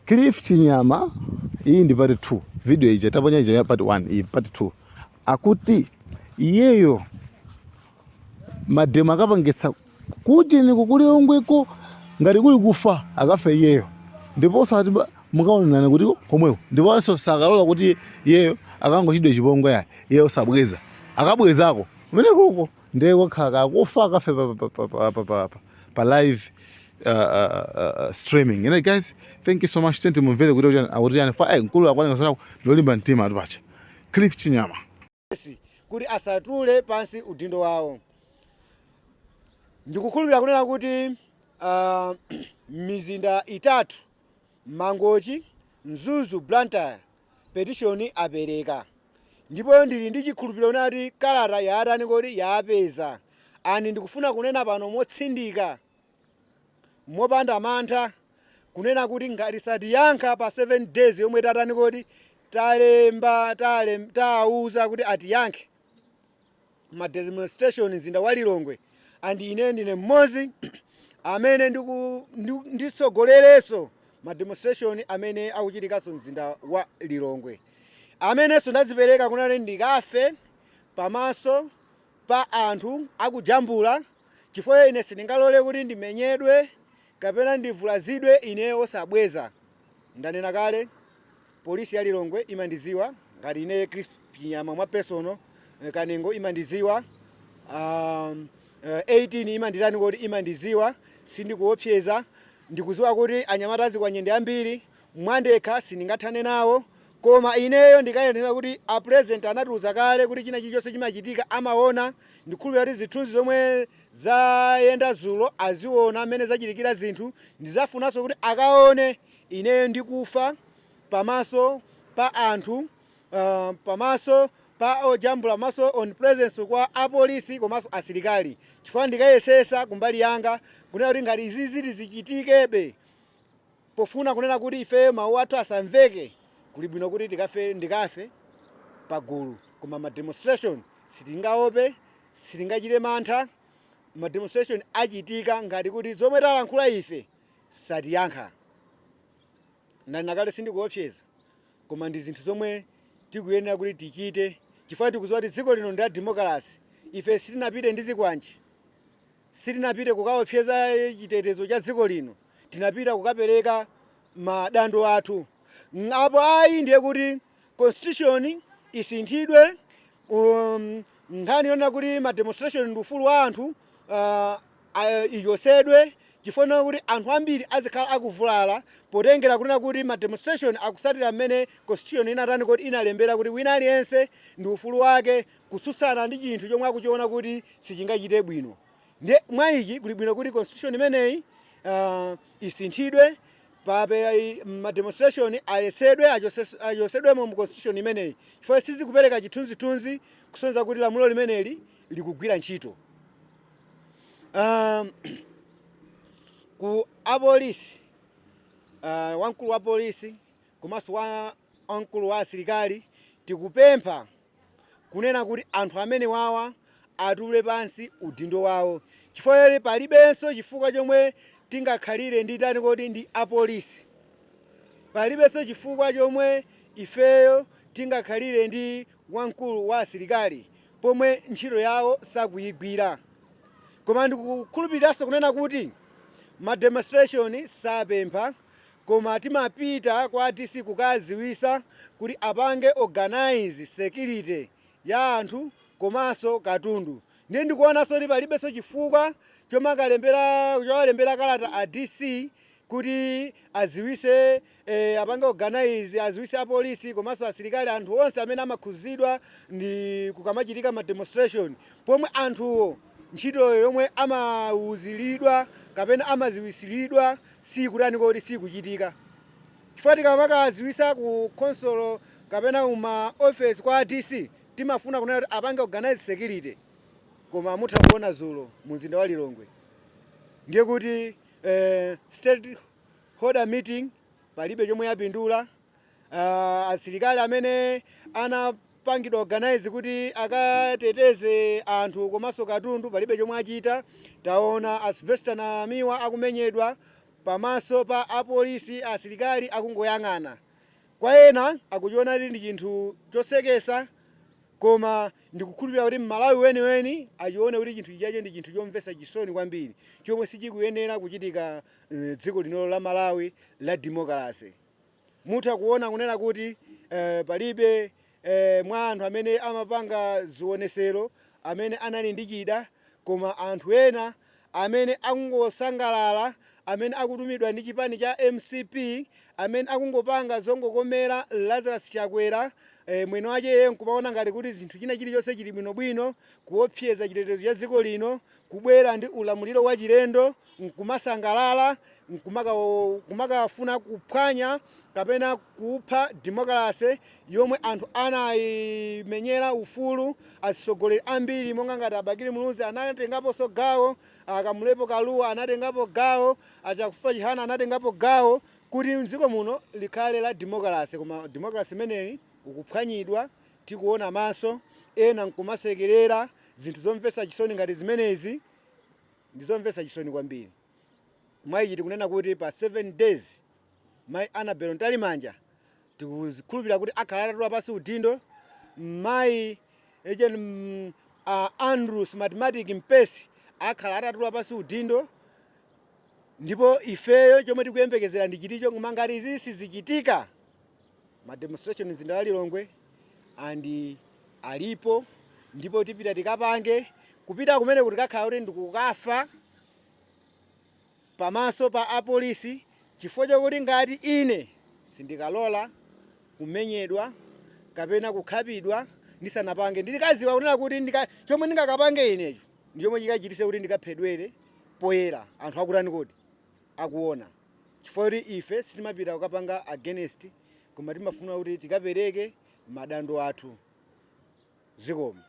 Cliff Chinyama, iyi ndi part 2. Video ija taponya ija ya part 1, iyi part 2. Akuti iyeyo mademo akapangitsa kuti niko ku Lilongweko, ngati kuli kufa akafe iyeyo, ndiponso ati mukaonana kuti komweko, ndiponso sakalola kuti iyeyo akangochidwa chipongwe yayi, iyeyo sabweza, akabwezako kumenekoko. Ndiye kokhala kakufa akafe pa live streaming. Guys, thank you so much. Tenti mumvere kuti akuti yani fa mkulu akwaneka sana lolimba mtima atupacha Cliff Chinyama. Kuti asatule pansi udindo wawo. Ndikukhulupirira kunena kuti mizinda itatu, Mangochi, Mzuzu, Blantyre, petition apereka, ndipo ndili ndi chikhulupiriro kunena kuti kalata yaatani kodi yaapeza. Ani ndikufuna kunena pano motsindika, mopanda mantha, kunena kuti ngati satiyankha pa 7 days yomwe tatani kodi talemba, tawuza kuti atiyankhe, ma demonstration mzinda wa Lilongwe, and ine ndine mmodzi amene nditsogolerenso ma demonstration amene akuchitikanso mzinda wa Lilongwe, amenenso ndazipereka kunena ndikafe pamaso pa anthu akujambula, chifukwa ine sindingalole kuti ndimenyedwe kapena ndivulazidwe ine osabweza. Ndanena kale, polisi ya Lilongwe imandiziwa ngati ine Cliff Chinyama mwa personal, Kanengo imandiziwa, 18 imanditani kuti imandiziwa. Sindikuopseza. Ndikuziwa kuti anyamata azikwanje ndi ambiri, mwandekha sindingathane nawo, koma ineyo ndikayenera kuti a president anatiuza kale kuti china chilichonse chimachitika amaona. Ndikhulupirira kuti zithunzi zomwe zayenda zulo aziona mmene zachitikira zinthu. Ndizafunanso kuti akaone ineyo ndikufa pamaso pa anthu, pamaso pa ojambula, pamaso on presence kwa apolisi komanso asilikali, chifukwa ndikayesesa kumbali yanga kunena kuti ngati izi ziti zichitikebe pofuna kunena kuti ife mawu athu asamveke, kuli bwino kuti tikafe, ndikafe pagulu. Koma ma demonstration sitingaope, sitingachite mantha. Ma demonstration achitika ngati kuti zomwe talankhula ife satiyankha. Ndanena kale, sindikuopseza, koma ndi zinthu zomwe tikuyenera kuti tichite, chifukwa tikudziwa kuti dziko lino ndi la democracy. Ife sitinapite ndi zikwanje, sitinapite kukaopseza chitetezo cha dziko lino, tinapita kukapereka madando athu. Apo ayi, ndiye kuti constitution isinthidwe, nkhani yonena kuti ma demonstration ndi ufulu wa anthu ichosedwe, chifukwa kuti anthu ambiri azikhala akuvulala potengera kunena kuti ma demonstration akusatira mmene constitution inatani kuti inalembera kuti wina aliyense ndi ufulu wake kutsutsana ndi chinthu chomwe akuchiona kuti sichingachite bwino. Ndiye mwa ichi kuli bwino kuti constitution imeneyi isinthidwe, pape ma demonstration aletsedwe, achosedwemo mu constitution imeneyi, chifukwa sizikupereka chithunzithunzi kusonyeza kuti lamulo limeneli likugwira ntchito. Ku apolisi, wamkulu wa polisi komanso wa wamkulu wa asilikali, tikupempha kunena kuti anthu amene wawa atule pansi udindo wawo, chifukwa palibenso chifukwa chomwe tingakhalire ndi tani kodi ndi apolisi, palibenso chifukwa chomwe ifeyo tingakhalire ndi wamkulu wa asilikali pomwe ntchito yawo sakuyigwira. Koma ndikukhulupiriranso kunena kuti ma demonstration sapempha, koma timapita kwa DC kukaziwisa kuti apange organize security ya anthu komanso katundu. Ndiye ndikuonanso kuti palibenso chifukwa chomakalembera, chowalembera kalata a DC kuti aziwise, apange organize, aziwise apolisi komanso asilikali, anthu onse amene amakhuzidwa ndi kukamachitika ma demonstration, pomwe anthuwo ntchitoyo yomwe amawuziridwa kapena amaziwisiridwa sikutani kodi sikuchitika. Chifukwa tikamakaziwisa ku khonsolo kapena kuma office kwa DC, timafuna kunena kuti apange organize security, koma mutha kuona zulo mu mzinda wa Lilongwe, ndiye kuti stakeholder meeting palibe chomwe yapindula. Asilikali amene anapangidwa organize kuti akateteze anthu komanso katundu palibe chomwe achita. Taona a Sylvester Namiwa akumenyedwa. pamaso pa apolisi, asilikali akungoyang'ana. Kwa ena akuchiona kuti ndi chinthu chosekesa, koma ndikukhulupirira kuti Mmalawi weniweni achione kuti chinthu chijacho ndi chinthu chomvetsa chisoni kwambiri chomwe sichikuyenera kuchitika dziko linolo la Malawi la democracy. Mutha kuona kunena kuti palibe mwa anthu amene amapanga zionesero amene anali ndi chida, koma anthu ena amene akungosangalala, amene akutumidwa ndi chipani cha mcp, amene akungopanga zongokomera Lazarus Chakwera, mwini wache iye nkumaona ngati kuti zinthu china chilichonse chili bwinobwino, kuopseza chitetezo cha dziko lino, kubwera ndi ulamuliro wachilendo nkumasangalala, nkumakafuna kuphwanya kapena kupha democracy yomwe anthu anayimenyera ufulu. Atsogoleri ambiri monga ngati a Bakili Muluzi anatengaponso gawo, a Kamlepo Kalua anatengapo gawo, a Chakufwa Chihana anatengapo gawo kuti mdziko muno likhale la democracy, koma democracy imeneyi ukuphwanyidwa tikuona maso, ena nkumasekerera zinthu zomvetsa chisoni ngati zimenezi. Ndizomvetsa chisoni kwambiri. Mwa ichi tikunena kuti pa 7 days Mayi Annabel Mtalimanja tikukhulupirira kuti akhala atatula pansi udindo. Mayi ejen Andrew Smartmatic Mpesi akhala atatula pansi udindo, ndipo ifeyo chomwe tikuyembekezera ndi chiticho. Koma ngati izi sizichitika, ma demonstration mzinda wa Lilongwe and alipo, ndipo tipita tikapange. Kupita kumene kuti kakhala kuti ndikukafa pamaso pa apolisi, chifukwa chokuti ngati ine sindikalola kumenyedwa kapena kukhapidwa ndisanapange, ndikaziwa kunena kuti chomwe ndingakapange inecho ndi chomwe chikachitise kuti ndikaphedwere poyera anthu akutani kodi akuona, chifukwa kuti ife sitimapita kukapanga against, koma timafuna kuti tikapereke madando athu. Zikomo.